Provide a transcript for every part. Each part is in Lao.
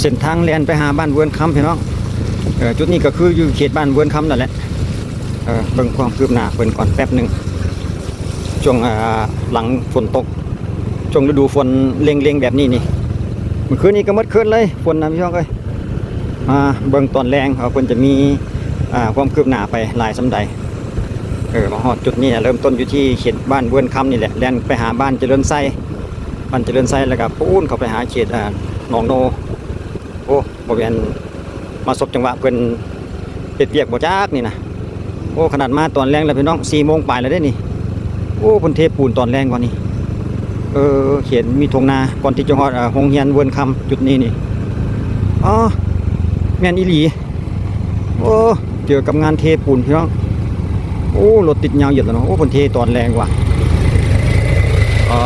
ເສັ້ນທາງແລ່ນໄປຫາບ້ານເວີນຄຳ ພີ່ນ້ອງ. ເອີ ຈຸດນີ້ກໍຄືຢູ່ເຂດບ້ານເວີນຄຳນັ້ນແຫຼະ. ເອີ ເບິ່ງຄວາມຄືບໜ້າເພິ່ນກ່ອນແປັບໜຶ່ງ. ຊ່ວງ ເອີ ຫຼັງຝົນຕົກ ຊ່ວງລະດູຝົນເລັ່ງໆແບບນີ້ນີ້ ມື້ຄືນນີ້ກໍໝົດຄືນເລີຍ ຝົນນະ ພີ່ນ້ອງເອີຍ. ມາເບິ່ງຕອນແລງວ່າເພິ່ນຈະມີ ອ່າ ຄວາມຄືບໜ້າໄປຫຼາຍສ່ຳໃດ. ເອີ ມາຮອດຈຸດນີ້ ເລີ່ມຕົ້ນຢູ່ທີ່ເຂດບ້ານເວີນຄຳນີ້ແຫຼະ ແລ່ນໄປຫາບ້ານຈະເລີນໄຊ ບ້ານຈະເລີນໄຊ ແລ້ວກໍປູນເຂົ້າໄປຫາເຂດ ອ່າ ໜອງໂນ. ໂອ້ ບໍ່ແມ່ນມາສົບຈັງຫວະເພິ່ນເຮັດວຽກບໍ່ຈັກນີ້ນະ. ໂອ້ ຂະໜາດມາຕອນແລງແລ້ວ ພີ່ນ້ອງ ສີ່ໂມງປາຍແລ້ວເດ້ນີ້. ໂອ້ ເພິ່ນເທປູນຕອນແລງກ່ອນນີ້. ເອີ ເຂດມີທົ່ງນາ ກ່ອນທີ່ຈະຮອດ ເອີ ໂຮງຮຽນເວີນຄຳ ຈຸດນີ້ນີ້. ອໍ ແມ່ນອີ່ຫຼີ. ໂອ້ ເຈີກັບງານເທປູນ ພີ່ນ້ອງ. ໂອ້ ລົດຕິດຍາວຢຽດແລ້ວເນາະ. ໂອ້ ເພິ່ນເທຕອນແລງວ່າ ເອີ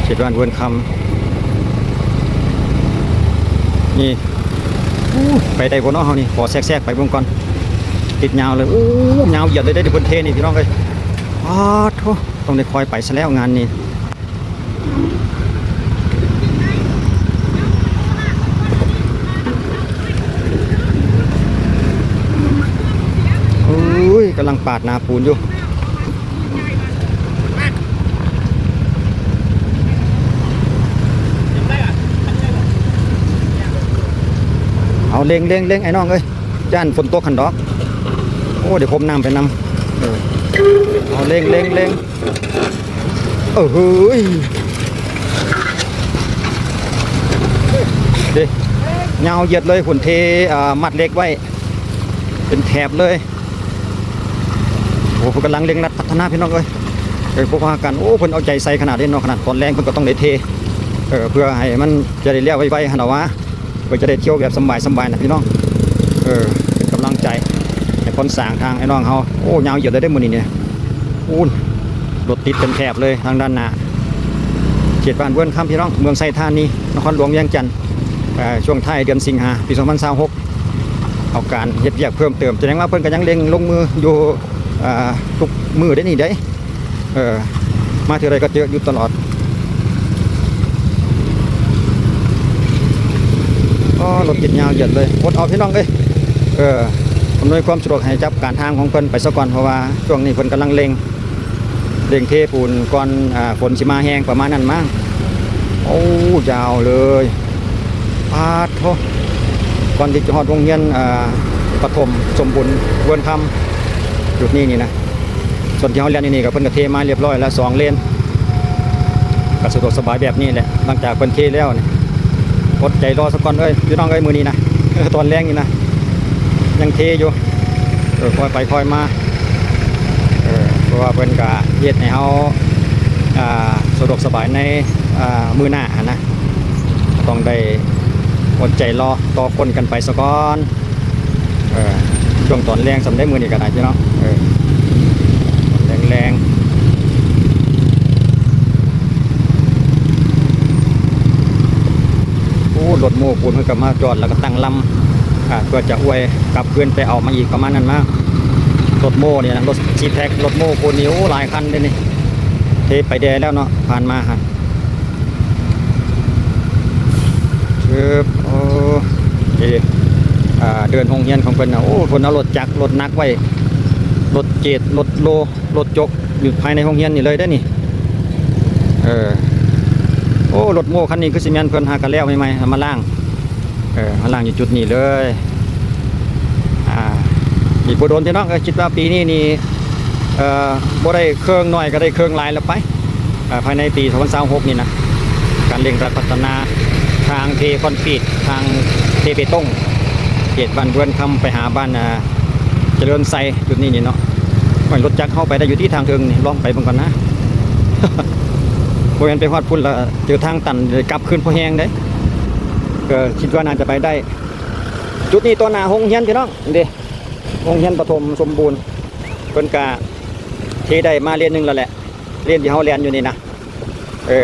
ເຂດບ້ານເວີນຄຳນີ້. ໂອ້ ໄປໄດ້ບໍ່ເນາະເຮົານີ້? ຂໍແຊກໆໄປເບິ່ງກ່ອນ. ຕິດຍາວເລີຍ. ໂອ້ ຍາວຢຽດເລີຍເດ້ ເພິ່ນເທນີ້ ພີ່ນ້ອງເອີຍ. ປາດໂທ້ ຕ້ອງໄດ້ຄ່ອຍໄປຊະແລ້ວງານນີ້. ໂອ້ຍ ກຳລັງປາດໜ້າປູນຢູ່. ເອົາ ເລັ່ງໆໆ ອ້າຍນ້ອງເອີຍ ຢ້ານຝົນຕົກຫັ້ນດອກ. ໂອ້ ດຽວພົມນ້ຳໄປນຳ. ເອີ ເອົາ ເລັ່ງໆໆ. ເອີ ເຮີ້ຍ ເດ້ ຍາວຢຽດເລີຍພຸ້ນ ເທ ອ່າ ມັດເຫຼັກໄວ້ເປັນແຖບເລີຍ. ໂອ້ ເພິ່ນກຳລັງເລັ່ງລັດພັດທະນາ ພີ່ນ້ອງເອີຍ. ເອີ ບໍ່ວ່າກັນ ໂອ້ ເພິ່ນເອົາໃຈໃສ່ຂະໜາດເດ້ເນາະ. ຂະໜາດຕອນແລງເພິ່ນກໍຕ້ອງໄດ້ເທ ເອີ ເພື່ອໃຫ້ມັນຈະໄດ້ແລ້ວໄວໆຫັ້ນລະວ່າ. ເພື່ອຈະໄດ້ທ່ຽວແບບສະບາຍໆນະພີ່ນ້ອງ. ເອີ ເປັນກຳລັງໃຈໃຫ້ຄົນສ້າງທາງ ອ້າຍນ້ອງເຮົາ. ໂອ້ ຍາວຢຽດເລີຍເດ້ມື້ນີ້ນີ້. ໂອ້ ລົດຕິດເປັນແຖບເລີຍທາງດ້ານໜ້າ. ເຂດບ້ານເວີນຄຳ ພີ່ນ້ອງ ເມືອງໄຊທານີ ນະຄອນຫຼວງວຽງຈັນ. ເອີ ຊ່ວງທ້າຍເດືອນສິງຫາ ປີສອງພັນຊາວຫົກ ເອົາການເຮັດວຽກເພີ່ມເຕີມ. ສະແດງວ່າເພິ່ນກໍຍັງເລັ່ງລົງມືຢູ່ ເອີ ທຸກມື້ເດ້ນີ້ເດ້. ເອີ ມາເທື່ອໃດກໍເຈີຢູ່ຕະຫຼອດ. ອໍ ລົດຕິດຍາວຢຽດເລີຍ. ອົດເອົາ ພີ່ນ້ອງເອີຍ. ເອີ ອຳນວຍຄວາມສະດວກໃຫ້ກັບການທາງຂອງເພິ່ນໄປສາກ່ອນ ເພາະວ່າຊ່ວງນີ້ເພິ່ນກຳລັງເລັ່ງ ເລັ່ງເທປູນກ່ອນ ອ່າ ຝົນຊິມາແຮງປະມານນັ້ນມາ. ໂອ້ ຍາວເລີຍ. ປາດໂທ້ ກ່ອນທີ່ຈະຮອດໂຮງຮຽນ ເອີ ປະຖົມສົມບູນເວີນຄຳ ຈຸດນີ້ນີ້ນະ. ສ່ວນທີ່ເຮົາແລ່ນຢູ່ນີ້ກໍເພິ່ນກໍເທມາລຽບຮ້ອຍແລ້ວ ສອງເລນ ກໍສະດວກສະບາຍແບບນີ້ແຫຼະ. ຫຼັງຈາກເພິ່ນເທແລ້ວນີ້ ອົດໃຈລໍສາກ່ອນເອີຍ ພີ່ນ້ອງເອີຍ. ມື້ນີ້ນະ ຕອນແລງນີ້ນະ ຍັງເທຢູ່. ເອີ ຄ່ອຍໄປຄ່ອຍມາ. ເອີ ເພາະວ່າເພິ່ນກະເຮັດໃຫ້ເຮົາ ອ່າ ສະດວກສະບາຍໃນ ອ່າ ມື້ໜ້າຫັ້ນນະ. ຕ້ອງໄດ້ອົດໃຈລໍຕໍ່ຝົນກັນໄປສາກ່ອນ. ເອີ ຊ່ວງຕອນແລງສ່ຳໃດມື້ນີ້ກໍໄດ້ພີ່ນ້ອງ. ເອີ ຕອນແລງໆ. ໂອ້ ລົດໂມ້ປູນເພິ່ນກໍມາຈອດ ແລ້ວກໍຕັ້ງລຳ ອ່າ ເພື່ອຈະອວຍກັບຄືນໄປເອົາມາອີກປະມານນັ້ນມາ. ລົດໂມ້ນີ້ນະ ລົດຊີແພັກ ລົດໂມ້ປູນນີ້ ໂອ້ ຫຼາຍຄັນເດ້ນີ້ ເທໄປແດ່ແລ້ວເນາະ ຜ່ານມາຫັ້ນ. ເອີບ ໂອ້ ເອີ ອ່າ ເດີ່ນໂຮງຮຽນຂອງເພິ່ນນະ ໂອ້ ເພິ່ນເອົາລົດຈັກ ລົດໜັກໄວ້ ລົດເຈດ ລົດໂລ ລົດຈົກ ຢູ່ພາຍໃນໂຮງຮຽນນີ້ເລີຍເດ້ນີ້. ເອີ ໂອ້ ລົດໂມ້ຄັນນີ້ຄືຊິແມ່ນເພິ່ນຫາກະແລ້ວໃໝ່ໆ ເອົາມາລ້າງ ເອີ ມາລ້າງຢູ່ຈຸດນີ້ເລີຍ. ອ່າ ອີກບໍ່ດົນພີ່ນ້ອງເອີຍ ຄິດວ່າປີນີ້ນີ້ ເອີ ບໍ່ໄດ້ເຄິ່ງໜ້ອຍກໍໄດ້ເຄິ່ງຫຼາຍແລ້ວໄປ ອ່າ ພາຍໃນປີສອງພັນຊາວຫົກນີ້ນະ. ການເລັ່ງລັດພັດທະນາທາງເທຄອນກຣີດ ທາງເທເບຕົງ ເຂດບ້ານເວີນຄຳໄປຫາບ້ານ ອ່າ ຈະເລີນໄຊ ຈຸດນີ້ນີ້ເນາະ. ໂອ້ຍ ລົດຈັກເຮົາໄປໄດ້ຢູ່ຕິທາງເທິງນີ້ ລອງໄປເບິ່ງກ່ອນນະ. ບໍ່ແມ່ນໄປຮອດພຸ້ນລະເຈີທາງຕັນ ກັບຄືນພໍແຮງເດ້. ກໍຄິດວ່າໜ້າຈະໄປໄດ້. ຈຸດນີ້ຕໍ່ໜ້າໂຮງຮຽນພີ່ນ້ອງ ເດ້ ໂຮງຮຽນປະຖົມສົມບູນ ເພິ່ນກະເທໄດ້ມາເລນໜຶ່ງແລ້ວແຫຼະ ເລນທີ່ເຮົາແລ່ນຢູ່ນີ້ນະ. ເອີ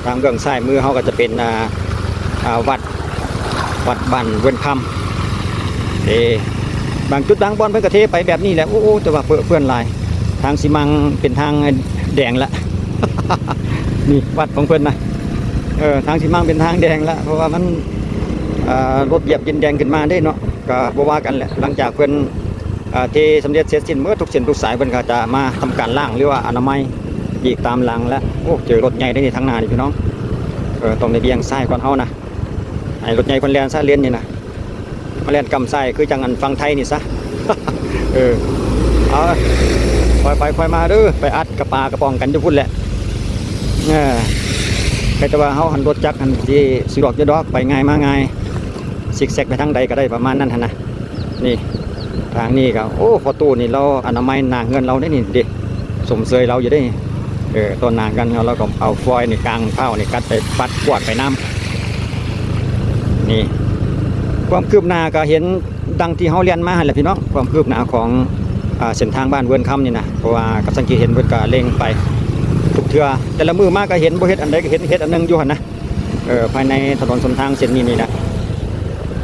ທາງເບື້ອງຊ້າຍມືເຮົາກໍຈະເປັນ ອ່າ ອ່າ ວັດ ວັດບ້ານເວີນຄຳ. ເອີ ບາງຈຸດບາງບ່ອນເພິ່ນກໍເທໄປແບບນີ້ແຫຼະ. ໂອ້ ໂອ້ ແຕ່ວ່າເປິເປື້ອນຫຼາຍ ທາງຊີມັງເປັນທາງແດງລະ. ນີ້ວັດຂອງເພິ່ນນະ. ເອີ ທາງຊິມາເປັນທາງແດງລະ ເພາະວ່າມັນ ເອີ ລົດຢຽບດິນແດງຂຶ້ນມາເດ້ເນາະ ກໍບໍ່ວ່າກັນແຫຼະ. ຫຼັງຈາກເພິ່ນ ເອີ ເທສຳເລັດເສັດສິ້ນໝົດທຸກເສັ້ນທຸກສາຍ ເພິ່ນກໍຈະມາທຳການລ້າງ ຫຼືວ່າອະນາໄມອີກຕາມຫຼັງແຫຼະ. ໂອ້ ເຈີລົດໃຫຍ່ເດ້ນີ້ທາງໜ້ານີ້ພີ່ນ້ອງ ເອີ ຕ້ອງໄດ້ບ່ຽງຊ້າຍກ່ອນເຮົານະ ໃຫ້ລົດໃຫຍ່ເພິ່ນແລ່ນຊະເລນນີ້ນະ. ມາແລ່ນກ້ຳຊ້າຍຄືຈັ່ງອັນຝັ່ງໄທນີ້ຊະ ເອີ ເອົາ ຄ່ອຍໄປຄ່ອຍມາເດີ ໄປອັດກະປາກະປ໋ອງກັນຢູ່ພຸ້ນແຫຼະ. ເອີ ແຕ່ ແຕ່ວ່າເຮົາຫັ້ນລົດຈັກຫັ້ນຊິສະດວກຢູ່ດອກ ໄປງ່າຍມາງ່າຍ ຊິກແຊັກໄປທາງໃດກໍໄດ້ ປະມານນັ້ນຫັ້ນນະ. ນີ້ ທາງນີ້ກໍ ໂອ້ ພໍ່ຕູ້ນີ້ລາວອະນາໄມໜ້າເຮືອນລາວເດ້ນີ້ເດ້ ຊົມເຊີຍລາວຢູ່ເດ້. ເອີ ຕໍ່ໜ້າກັນ ແລ້ວລາວກໍເອົາຟອຍນີ້ ກາງພ້າວນີ້ກັດໄປປັດກວາດໄປນຳ. ນີ້ ຄວາມຄືບໜ້າກໍເຫັນດັ່ງທີ່ເຮົາແລ່ນມາຫັ້ນແຫຼະພີ່ນ້ອງ ຄວາມຄືບໜ້າຂອງ ອາ ເສັ້ນທາງບ້ານເວີນຄຳນີ້ນະ ເພາະວ່າກໍສັງເກດເຫັນເພິ່ນກໍເລັ່ງໄປທຸກເທື່ອ ແຕ່ລະມື້ມາກໍເຫັນ ບໍ່ເຮັດອັນໃດກໍເຫັນເຮັດອັນໜຶ່ງຢູ່ຫັ້ນນະ. ເອີ ພາຍໃນຖະໜົນຫົນທາງເສັ້ນນີ້ນີ້ນະ.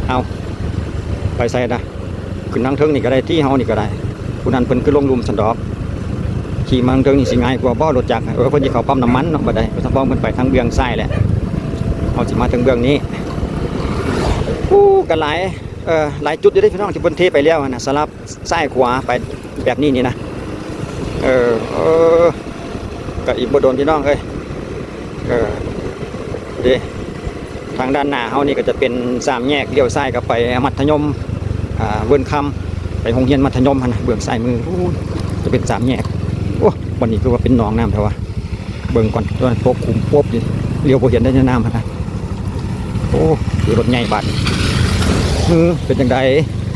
ເອົາ ໄປໃສນະ? ຂຶ້ນທາງເທິງນີ້ກໍໄດ້ ທີ່ເຮົານີ້ກໍໄດ້. ຜູ້ນັ້ນເພິ່ນຄືລົງລຸ່ມຊັ້ນດອກ ຂີ່ມາທາງເທິງນີ້ຊິງ່າຍກວ່າບໍ່ລົດຈັກ? ເອີ ເພິ່ນຊິເຂົ້າປ້ຳນ້ຳມັນເນາະ ບໍ່ໄດ້ ສະເພາະເພິ່ນໄປທາງເບື້ອງຊ້າຍແຫຼະ ເຮົາຊິມາທາງເບື້ອງນີ້. ໂອ້ ກໍຫຼາຍ ເອີ ຫຼາຍຈຸດຢູ່ເດ້ພີ່ນ້ອງ ທີ່ເພິ່ນເທໄປແລ້ວຫັ້ນນະ ສະຫຼັບຊ້າຍຂວາໄປແບບນີ້ນີ້ນະ. ເອີ ເອີ ກໍອີກບໍ່ດົນພີ່ນ້ອງເອີຍ. ເອີ ເດ້ ທາງດ້ານໜ້າເຮົານີ້ກໍຈະເປັນສາມແຍກ ລ້ຽວຊ້າຍກໍໄປມັດທະຍົມ ອາ ເວີນຄຳ ໄປໂຮງຮຽນມັດທະຍົມຫັ້ນນະ ເບື້ອງຊ້າຍມື ໂອ້ຍ ຈະເປັນສາມແຍກ. ໂອ້ ບັດນີ້ຄືວ່າເປັນໜອງນ້ຳແທ້ວະ ເບິ່ງກ່ອນ ຕົວນັ້ນຕົກຂຸມປົບຢູ່ ຫຼຽວບໍ່ເຫັນໄດ້ໃນນ້ຳຫັ້ນນະ. ໂອ້ ເຈີລົດໃຫຍ່ບາດນີ້ ເອີ ເປັນຈັ່ງໃດ?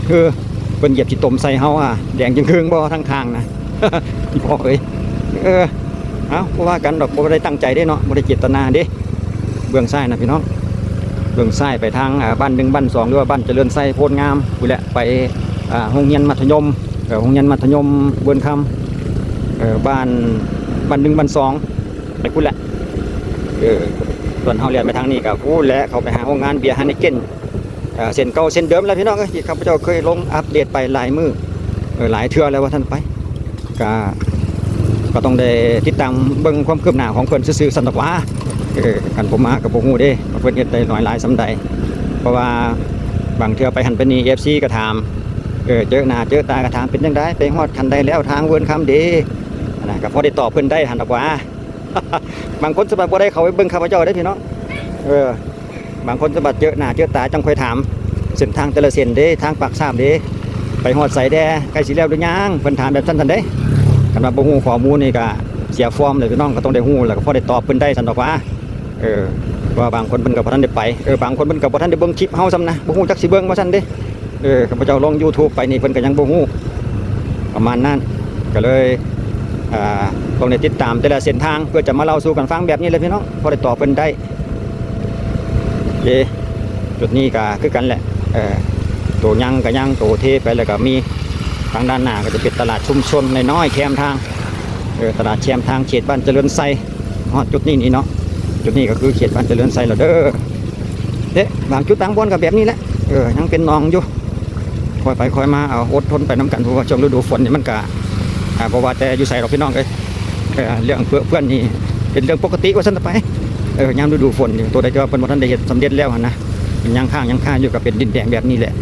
ເອີ ເພິ່ນຢຽບຂີ້ຕົມໃສ່ເຮົາ ອາ ແດງຈຶ່ງເຄິ່ງບໍ່ທາງຂ້າງນະ ອີພໍ່ເອີຍ. ເອີ ເອົ້າ ບໍ່ວ່າກັນດອກ ບໍ່ໄດ້ຕັ້ງໃຈເດ້ເນາະ ບໍ່ໄດ້ເຈດຕະນາເດ້. ເບື້ອງຊ້າຍນະພີ່ນ້ອງ ເບື້ອງຊ້າຍໄປທາງ ອາ ບ້ານໜຶ່ງ ບ້ານສອງ ຫຼືວ່າບ້ານຈະເລີນໄຊ ໂພນງາມພຸ້ນແຫຼະ ໄປ ອາ ໂຮງຮຽນມັດທະຍົມ ເອີ ໂຮງຮຽນມັດທະຍົມເວີນຄຳ ເອີ ບ້ານ ບ້ານໜຶ່ງ ບ້ານສອງ ໄປພຸ້ນແຫຼະ. ເອີ ສ່ວນເຮົາລ້ຽວໄປທາງນີ້ກໍພຸ້ນແຫຼະ ເຂົ້າໄປຫາໂຮງງານເບຍຮາເນເກັນ ເອີ ເສັ້ນເກົ່າເສັ້ນເດີມແຫຼະພີ່ນ້ອງເອີຍ ທີ່ຂ້າພະເຈົ້າເຄີຍລົງອັບເດດໄປຫຼາຍມື້ ເອີ ຫຼາຍເທື່ອແລ້ວວ່າຊັ້ນໄປ. ກະ ກໍຕ້ອງໄດ້ຕິດຕາມເບິ່ງຄວາມຄືບໜ້າຂອງເພິ່ນຊື່ໆຊັ້ນດອກຫວາ. ເອີ ຄັນບໍ່ມາກໍບໍ່ຮູ້ເດ້ວ່າເພິ່ນເຮັດໄດ້ໜ້ອຍຫຼາຍສ່ຳໃດ ເພາະວ່າບາງເທື່ອໄປຫັ້ນໄປນີ້ ເອັຟຊີກໍຖາມ ເອີ ເຈີໜ້າເຈີຕາກໍຖາມ ເປັນຈັ່ງໃດ ໄປຮອດຂັ້ນໃດແລ້ວ ທາງເວີນຄຳເດ ຫັ້ນນະ ກໍພໍໄດ້ຕອບເພິ່ນໄດ້ຫັ້ນດອກຫວາ. ບາງຄົນສະບັດບໍ່ໄດ້ເຂົ້າໄປເບິ່ງຂ້າພະເຈົ້າເດ້ພີ່ນ້ອງ ເອີ ບາງຄົນສະບັດເຈີໜ້າເຈີຕາຈັ່ງຄ່ອຍຖາມ ເສັ້ນທາງແຕ່ລະເສັ້ນເດ້ ທາງປາກຊາມເດ້ ໄປຮອດໃສແດ່ ໃກ້ຊິແລ້ວຫຼືຍັງ ເພິ່ນຖາມແບບຊັ້ນຊັ້ນເດ້. ຄັນວ່າບໍ່ຮູ້ຂໍ້ມູນນີ້ກະເສຍຟອມເລີຍພີ່ນ້ອງ ກໍຕ້ອງໄດ້ຮູ້ ແລ້ວກໍພໍໄດ້ຕອບເພິ່ນໄດ້ຊັ້ນດອກຫວາ. ເອີ ເພາະວ່າບາງຄົນເພິ່ນກໍບໍ່ທັນໄດ້ໄປ ເອີ ບາງຄົນເພິ່ນກໍບໍ່ທັນໄດ້ເບິ່ງຄລິບເຮົາຊ້ຳນະ ບໍ່ຮູ້ຈັກຊິເບິ່ງວ່າຊັ້ນເດ້. ເອີ ຂ້າພະເຈົ້າລົງຢູທູບໄປນີ້ ເພິ່ນກໍຍັງບໍ່ຮູ້ ປະມານນັ້ນ ກໍເລີຍ ອ່າ ຕ້ອງໄດ້ຕິດຕາມແຕ່ລະເສັ້ນທາງ ເພື່ອຈະມາເລົ່າສູ່ກັນຟັງແບບນີ້ແຫຼະພີ່ນ້ອງ ພໍໄດ້ຕອບເພິ່ນໄດ້. ເອ ຈຸດນີ້ກໍຄືກັນແຫຼະ ເອີ ໂຕຍັງກໍຍັງ ໂຕເທໄປແລ້ວກໍມີ. ທາງດ້ານໜ້າກໍຈະເປັນຕະຫຼາດຊຸມຊົນນ້ອຍໆແຄມທາງ ເອີ ຕະຫຼາດແຄມທາງເຂດບ້ານຈະເລີນໄຊ. ຮອດຈຸດນີ້ນີ້ເນາະ ຈຸດນີ້ກໍຄືເຂດບ້ານຈະເລີນໄຊແລ້ວເດີ. ເດ້ ບາງຈຸດບາງບ່ອນກໍແບບນີ້ແຫຼະ ເອີ ຍັງເປັນໜອງຢູ່ ຄ່ອຍໄປຄ່ອຍມາ ເອົາ ອົດທົນໄປນຳກັນ ເພາະວ່າຊ່ວງລະດູຝົນນີ້ມັນກະ ອ່າ ບໍ່ວ່າແຕ່ຢູ່ໃສດອກພີ່ນ້ອງເອີຍ ເອີ ເລື່ອງເປື້ອນນີ້ເປັນເລື່ອງປົກກະຕິວ່າຊັ້ນໄປ. ເອີ ຍາມລະດູຝົນນີ້ ໂຕໃດທີ່ວ່າເພິ່ນບໍ່ທັນໄດ້ເຮັດສຳເລັດແລ້ວຫັ້ນນະ ຍັງຄ້າງ ຍັງຄາຢູ່ ກໍເປັນດິນແດງແບບນີ້ແຫຼະ.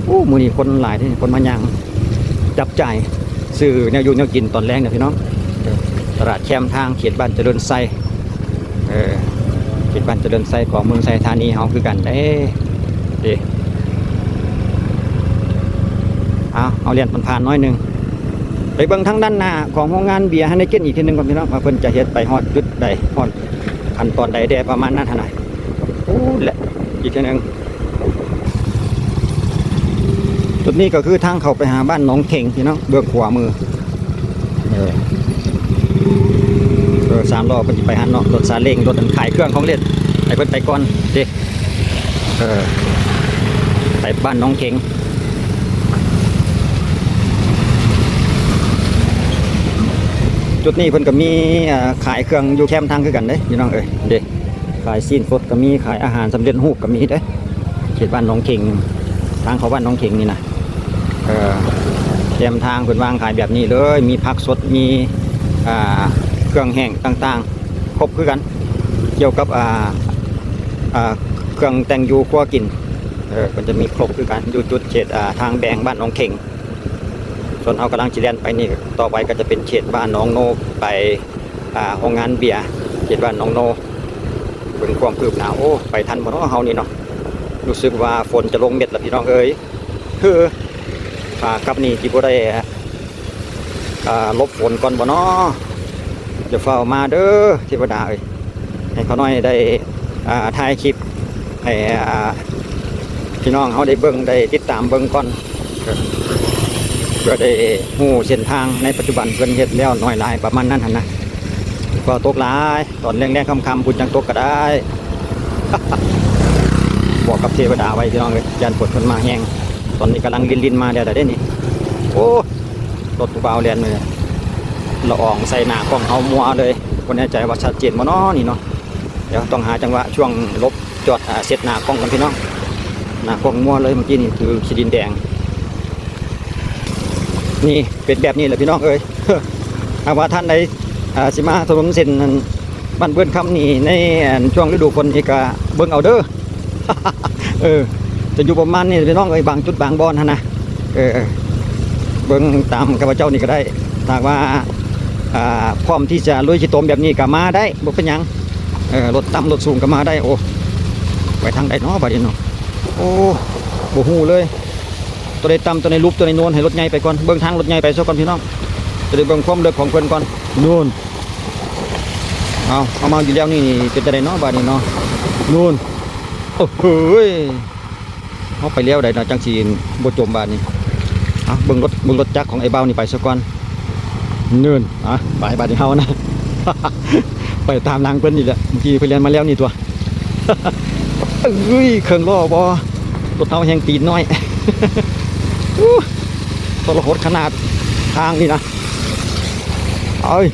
ໂອ້ ມື້ນີ້ຄົນຫຼາຍເດ້ ຄົນມາຍ່າງຈັບຈ່າຍຊື້ແນວຢູ່ແນວກິນຕອນແລງນະພີ່ນ້ອງ. ເອີ ຕະຫຼາດແຄມທາງ ເຂດບ້ານຈະເລີນໄຊ ເອີ ເຂດບ້ານຈະເລີນໄຊຂອງເມືອງໄຊທານີເຮົາຄືກັນເດ້. ເດ້ ເອົາ ເຮົາລຽນຜ່ານໆໜ້ອຍໜຶ່ງ ໄປເບິ່ງທາງດ້ານໜ້າຂອງໂຮງງານເບຍຮາເນເກັນອີກເທື່ອໜຶ່ງກ່ອນພີ່ນ້ອງ ວ່າເພິ່ນຈະເຮັດໄປຮອດຈຸດໃດ ຮອດຂັ້ນຕອນໃດແດ່ ປະມານນັ້ນຫັ້ນນະ. ໂອ້ ແລະ ອີກເທື່ອໜຶ່ງ ຈຸດນີ້ກໍຄືທາງເຂົ້າໄປຫາບ້ານໜອງເຂັງພີ່ນ້ອງ ເບື້ອງຂວາມື. ເອີ ເອີ ສາມລໍ້ເພິ່ນຊິໄປຫັ້ນເນາະ ລົດຊາເລ້ງ ລົດອັນຂາຍເຄື່ອງຂອງເຫຼັນ ໃຫ້ເພິ່ນໄປກ່ອນເດ້. ເອີ ໄປບ້ານໜອງເຂັງ ຈຸດນີ້ເພິ່ນກໍມີ ເອີ ຂາຍເຄື່ອງຢູ່ແຄມທາງຄືກັນເດ້ພີ່ນ້ອງເອີຍ ເດ້. ຂາຍຊີ້ນສົດກໍມີ ຂາຍອາຫານສຳເລັດຮູບກໍມີເດ້ ເຂດບ້ານໜອງເຂັງ ທາງເຂົ້າບ້ານໜອງເຂັງນີ້ນະ. ເອີ ແຄມທາງເພິ່ນວາງຂາຍແບບນີ້ເລີຍ ມີຜັກສົດ ມີ ອ່າ ເຄື່ອງແຫ້ງຕ່າງໆ ຄົບຄືກັນ ກ່ຽວກັບ ອ່າ ອ່າ ເຄື່ອງແຕ່ງຢູ່ຄົວກິນ ເອີ ເພິ່ນຈະມີຄົບຄືກັນ ຢູ່ຈຸດເຂດ ອ່າ ທາງແບ່ງບ້ານໜອງເຂັງ. ສ່ວນເຮົາກຳລັງຊິແລ່ນໄປນີ້ ຕໍ່ໄປກໍຈະເປັນເຂດບ້ານໜອງໂນ ໄປ ອ່າ ໂຮງງານເບຍ ເຂດບ້ານໜອງໂນ. ເບິ່ງຄວາມຄືບໜ້າ ໂອ້ ໄປທັນບໍ່ເນາະເຮົານີ້ເນາະ. ຮູ້ສຶກວ່າຝົນຈະລົງເມັດລະພີ່ນ້ອງເອີຍ. ເຮີ ຂາກັບນີ້ຊິບໍ່ໄດ້ ອ່າ ຫຼົບຝົນກ່ອນບໍ່ເນາະ? ຢ່າຟ້າວມາເດີເທວະດາເອີຍ. ໃຫ້ຂ້ານ້ອຍໄດ້ ອ່າ ຖ່າຍຄລິບໃຫ້ ອ່າ ພີ່ນ້ອງເຮົາໄດ້ເບິ່ງ ໄດ້ຕິດຕາມເບິ່ງກ່ອນ ເພື່ອໄດ້ຮູ້ເສັ້ນທາງໃນປັດຈຸບັນເພິ່ນເຮັດແລ້ວໜ້ອຍຫຼາຍປະມານນັ້ນຫັ້ນນະ. ກໍຕົກຫຼາຍ ຕອນແລງໆຄ່ຳໆພຸ້ນຈັ່ງຕົກກໍໄດ້. ບອກກັບເທວະດາໄວ້ພີ່ນ້ອງເອີຍ ຢ້ານຝົນເພິ່ນມາແຮງ. ຕອນນີ້ກຳລັງລິນໆມາແລ້ວເດ້ນີ້. ໂອ້ ລົດຜູ້ບ່າວແລ່ນເລີຍ ລະອອງໃສ່ໜ້າກ້ອງເຮົາມົວເລີຍ. ບໍ່ແນ່ໃຈວ່າຊັດເຈນບໍ່ເນາະນີ້ເນາະ. ດຽວຕ້ອງຫາຈັງຫວະຊ່ວງຫຼົບຈອດ ອ່າ ເຊັດໜ້າກ້ອງກ່ອນພີ່ນ້ອງ. ໜ້າກ້ອງມົວເລີຍ ເມື່ອກີ້ນີ້ຖືຂີ້ດິນແດງ. ນີ້ເປັນແບບນີ້ແຫຼະພີ່ນ້ອງເອີຍ. ຫາກວ່າທ່ານໃດ ອ່າ ຊິມາຖະໜົນເສັ້ນອັນບ້ານເບື່ອນຄຳນີ້ ໃນອັນຊ່ວງລະດູຝົນນີ້ກະເບິ່ງເອົາເດີ. ເອີ ຈະຢູ່ປະມານນີ້ພີ່ນ້ອງເອີຍ ບາງຈຸດບາງບ່ອນຫັ້ນນະ. ເອີ ເບິ່ງຕາມຂ້າພະເຈົ້ານີ້ກໍໄດ້ ຖ້າວ່າ ອ່າ ພ້ອມທີ່ຈະລຸຍຂີ້ຕົມແບບນີ້ກໍມາໄດ້ ບໍ່ເປັນຫຍັງ. ເອີ ລົດຕ່ຳລົດສູງກໍມາໄດ້. ໂອ້ ໄປທາງໃດເນາະບາດນີ້ເນາະ? ໂອ້ ບໍ່ຮູ້ເລີຍ ຕົວໃດຕ່ຳ ຕົວໃດຫຼຸບ ຕົວໃດໂນນ ໃຫ້ລົດໃຫຍ່ໄປກ່ອນ. ເບິ່ງທາງລົດໃຫຍ່ໄປຊະກ່ອນພີ່ນ້ອງ ຈະໄດ້ເບິ່ງຄວາມເລິກຂອງເພິ່ນກ່ອນ. ໂນ່ນ ເອົາ ເອົາມາຢູ່ແລ້ວນີ້ ເປັນຈັ່ງໃດເນາະບາດນີ້ເນາະ? ໂນ່ນ ໂອ້ໂຫຍ ເຮົາໄປແລ້ວໃດເນາະ ຈັ່ງຊິບໍ່ຈົມບາດນີ້. ເອົາ ເບິ່ງລົດ ເບິ່ງລົດຈັກຂອງໄອ້ບ່າວນີ້ໄປຊະກ່ອນ. ເນີນ ອ່ະ ໄປບາດນີ້ເຮົານະ ໄປຕາມຫຼັງເພິ່ນນີ້ແຫຼະ. ເມື່ອກີ້ເພິ່ນແລ່ນມາແລ້ວນີ້ຕົວະ. ເອີຍ ເຄື່ອງລໍ້ບໍ່? ລົດເຮົາແຮງຕີນນ້ອຍ. ໂອ້ ທໍລະຫົດຂະໜາດທາງນີ້ນະ. ເອີຍ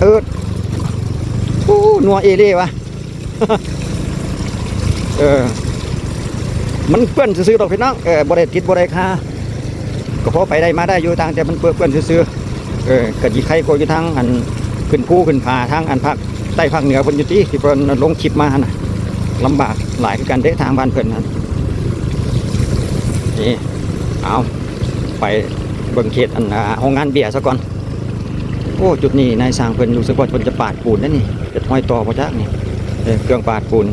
ເອີດ ໂອ້ ນົວເອເລວະ. ເອີ ມັນເປື້ອນຊື່ໆດອກພີ່ນ້ອງ. ເອີ ບໍ່ໄດ້ຕິດບໍ່ໄດ້ຄາ ກໍພໍໄປໄດ້ມາໄດ້ຢູ່ ຕ່າງແຕ່ມັນເປື້ອນຊື່ໆ. ເອີ ກໍຊິໄຄກວ່າຢູ່ທາງອັນຂຶ້ນພູຂຶ້ນຜາ ທາງອັນພາກໃຕ້ພາກເໜືອເພິ່ນຢູ່ຕິ ທີ່ເພິ່ນລົງຄລິບມາຫັ້ນນະ. ລຳບາກຫຼາຍຄືກັນເດ້ ທາງບ້ານເພິ່ນຫັ້ນ. ນີ້ ເອົາ ໄປເບິ່ງເຂດອັນ ອ່າ ໂຮງງານເບຍຊະກ່ອນ. ໂອ້ ຈຸດນີ້ນາຍຊ່າງເພິ່ນ ຮູ້ສຶກວ່າເພິ່ນຈະປາດປູນເດ້ນີ້ ເຮັດຮອຍຕໍ່ບໍ່ຈັກນີ້. ເອີ ເຄື່ອງປາດປູນ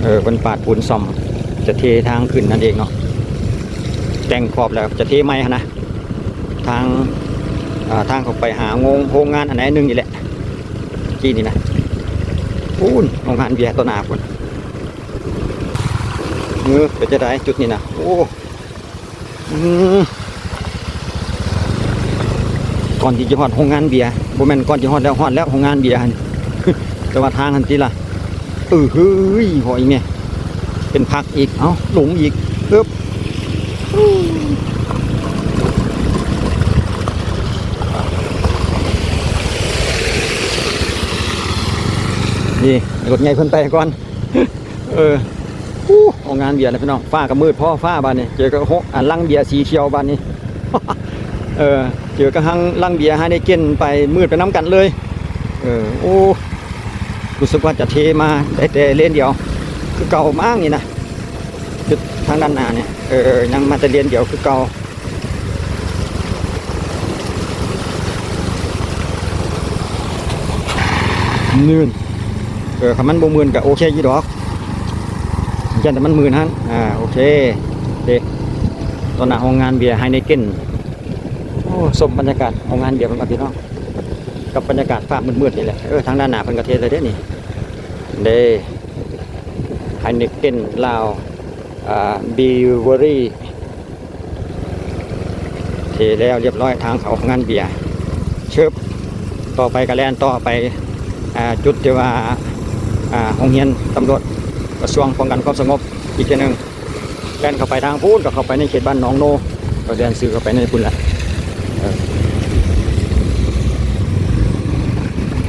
ເອີ ເພິ່ນປາດປູນສ້ອມ ຈະເທທາງຂຶ້ນນັ້ນເອງເນາະ. ແຕ່ງຂອບແລ້ວຈະເທໃໝ່ຫັ້ນນະ ທາງ ອ່າ ທາງເຂົ້າໄປຫາໂຮງ ໂຮງງານອັນໃດໜຶ່ງນີ້ແຫຼະ ກີ້ນີ້ນະ. ປູນ ໂຮງງານເບຍຕໍ່ໜ້າພຸ້ນ. ເອີ ເປັນຈັ່ງໃດຈຸດນີ້ນະ? ໂອ້ ອືມ ກ່ອນທີ່ຈະຮອດໂຮງງານເບຍ ບໍ່ແມ່ນກ່ອນຈະຮອດແລ້ວ ຮອດແລ້ວໂຮງງານເບຍຫັ້ນ ແຕ່ວ່າທາງຫັ້ນຕິລະ. ເອີ ເຮີ້ຍ ພໍອີກແນ່ ເປັນພັກອີກ ເອົ້າ ຫຼົງອີກ ເອີບ ນີ້ ໃຫ້ລົດໃຫຍ່ເພິ່ນໄປກ່ອນ. ເອີ ໂອ້ ໂຮງງານເບຍນະພີ່ນ້ອງ ຟ້າກໍມືດພໍຟ້າບາດນີ້ ເຈີກັບ ອັນ ລັງເບຍສີຂຽວບາດນີ້. ເອີ ເຈີກັບລັງເບຍໄຮເນເກັນໄປ ມືດໄປນຳກັນເລີຍ. ເອີ ໂອ້ ຮູ້ສຶກວ່າຈະເທມາໄດ້ແຕ່ເລນດຽວຄືເກົ່າມັ້ງນີ້ນະ ຈຸດທາງດ້ານໜ້ານີ້. ເອີ ຍັງມາແຕ່ເລນດຽວຄືເກົ່າ. ມື່ນ ເອີ ຄັນມັນບໍ່ມື່ນກໍໂອເຄຢູ່ດອກ ຢ້ານແຕ່ມັນມື່ນຫັ້ນ. ອ່າ ໂອເຄ ເດ ຕໍ່ໜ້າໂຮງງານເບຍໄຮເນເກັນ. ໂອ້ ຊົມບັນຍາກາດໂຮງງານເບຍເພິ່ນກ່ອນພີ່ນ້ອງ ກັບບັນຍາກາດຟ້າມືດໆນີ້ແຫຼະ. ເອີ ທາງດ້ານໜ້າເພິ່ນກໍເທແລ້ວເດ້ນີ້ ເດ ໄຮເນເກັນລາວ ອ່າ ບຣີເວີຣີ. ເທແລ້ວລຽບຮ້ອຍ ທາງເຂົ້າໂຮງງານເບຍ ຊຶບ ຕໍ່ໄປກໍແລ່ນຕໍ່ໄປ ອ່າ ຈຸດທີ່ວ່າ ອ່າ ໂຮງຮຽນຕຳຫຼວດ ກະຊວງປ້ອງກັນຄວາມສະຫງົບອີກເທື່ອໜຶ່ງ. ແລ່ນເຂົ້າໄປທາງພຸ້ນ ກໍເຂົ້າໄປໃນເຂດບ້ານໜອງໂນ ກໍແລ່ນຊື່ເຂົ້າໄປໃນພຸ້ນແຫຼະ. ເອີ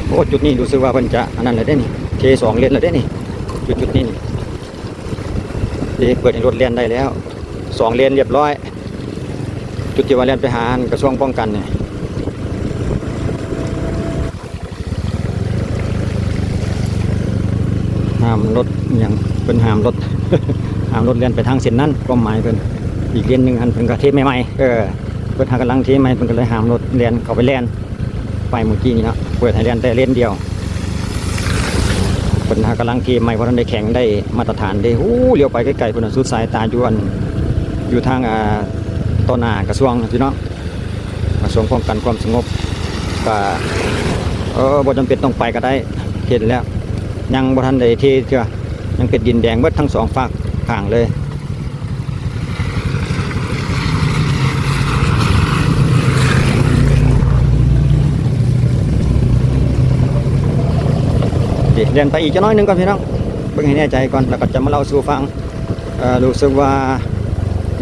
ໂອ້ ຈຸດນີ້ຮູ້ສຶກວ່າເພິ່ນຈະອັນນັ້ນແລ້ວເດ້ນີ້ ເທສອງເລນແລ້ວເດ້ນີ້ ຈຸດ ຈຸດນີ້ນີ້. ເດ ເປີດໃຫ້ລົດແລ່ນໄດ້ແລ້ວ ສອງເລນລຽບຮ້ອຍ ຈຸດທີ່ວ່າແລ່ນໄປຫາອັນກະຊວງປ້ອງກັນນີ້. ຫາ ຫ້າມລົດຫຍັງ ເພິ່ນຫ້າມລົດ ຫ້າມລົດແລ່ນໄປທາງເສັ້ນນັ້ນ ຄວາມໝາຍເພິ່ນ. ອີກເລນໜຶ່ງຫັ້ນເພິ່ນກໍເທໃໝ່ໆ ເອີ ເພິ່ນຫາກຳລັງເທໃໝ່ ເພິ່ນກໍເລີຍຫ້າມລົດແລ່ນເຂົ້າໄປແລ່ນ ໄປເມື່ອກີ້ນີ້ເນາະ ເປີດໃຫ້ແລ່ນແຕ່ເລນດຽວ. ເພິ່ນຫາກຳລັງເທໃໝ່ ບໍ່ທັນໄດ້ແຂງໄດ້ມາດຕະຖານເດ້. ໂອ້ ຫຼຽວໄປໄກໆພຸ້ນນະ ສຸດສາຍຕາຢູ່ອັນ ຢູ່ທາງ ອ່າ ຕໍ່ໜ້າກະຊວງພີ່ນ້ອງ ກະຊວງປ້ອງກັນຄວາມສະຫງົບ. ກະ ເອີ ບໍ່ຈຳເປັນຕ້ອງໄປກໍໄດ້ ເຫັນແລ້ວ ຍັງບໍ່ທັນໄດ້ເທເທື່ອ ຍັງເປັນດິນແດງເບິດທັງສອງຟາກຂ້າງເລີຍ. ເດ ແລ່ນໄປອີກຈັກໜ້ອຍໜຶ່ງກ່ອນພີ່ນ້ອງ ເບິ່ງໃຫ້ແນ່ໃຈກ່ອນ ແລ້ວກໍຈະມາເລົ່າສູ່ຟັງ. ເອີ ຮູ້ສຶກວ່າ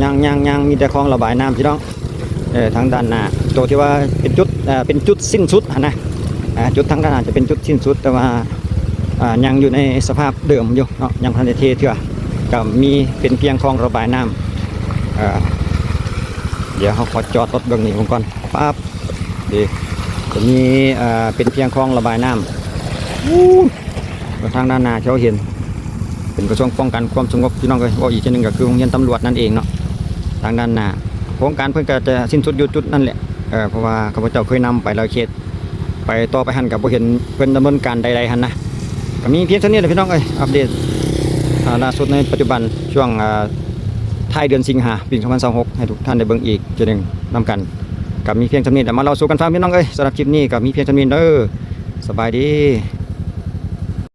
ຍັງ ຍັງ ຍັງມີແຕ່ຄອງລະບາຍນ້ຳພີ່ນ້ອງ. ເອີ ທາງດ້ານໜ້າ ໂຕທີ່ວ່າເປັນຈຸດ ເອີ ເປັນຈຸດສິ້ນສຸດຫັ້ນນະ ເອີ ຈຸດທາງດ້ານໜ້າຈະເປັນຈຸດສິ້ນສຸດ ແຕ່ວ່າ ເອີ ຍັງຢູ່ໃນສະພາບເດີມຢູ່ເນາະ ຍັງບໍ່ທັນໄດ້ເທເທື່ອ ກໍມີເປັນພຽງຄອງລະບາຍນ້ຳ. ເອີ ດຽວເຮົາຂໍຈອດລົດເບິ່ງນີ້ເບິ່ງກ່ອນ ປັບ ເດ ຕົວນີ້ ເອີ ເປັນພຽງຄອງລະບາຍນ້ຳ. ທາງດ້ານໜ້າທີ່ເຮົາເຫັນ ເປັນກະຊວງປ້ອງກັນຄວາມສະຫງົບ ພີ່ນ້ອງເອີຍ. ເວົ້າອີກເທື່ອໜຶ່ງກໍຄືໂຮງຮຽນຕຳຫຼວດນັ້ນເອງເນາະ ທາງດ້ານໜ້າ. ໂຄງການເພິ່ນກໍຈະສິ້ນສຸດຢູ່ຈຸດນັ້ນແຫຼະ ເພາະວ່າຂ້າພະເຈົ້າເຄີຍນຳໄປແລ້ວ ເຂດໄປຕໍ່ໄປຫັ້ນກໍບໍ່ເຫັນເພິ່ນດຳເນີນການໃດໆຫັ້ນນະ. ກໍມີພຽງສ່ຳນີ້ແຫຼະພີ່ນ້ອງເອີຍ ອັບເດດ ອາ ລ່າສຸດໃນປັດຈຸບັນ ຊ່ວງ ອາ ທ້າຍເດືອນສິງຫາ ປີສອງພັນຊາວຫົກ ໃຫ້ທຸກທ່ານໄດ້ເບິ່ງອີກເທື່ອໜຶ່ງນຳກັນ. ກໍມີພຽງສ່ຳນີ້ແຫຼະ ມາເລົ່າສູ່ກັນຟັງພີ່ນ້ອງເອີຍ. ສຳລັບຄລິບນີ້ກໍມີພຽງສ່ຳນີ້ເດີ ສະບາຍດີ.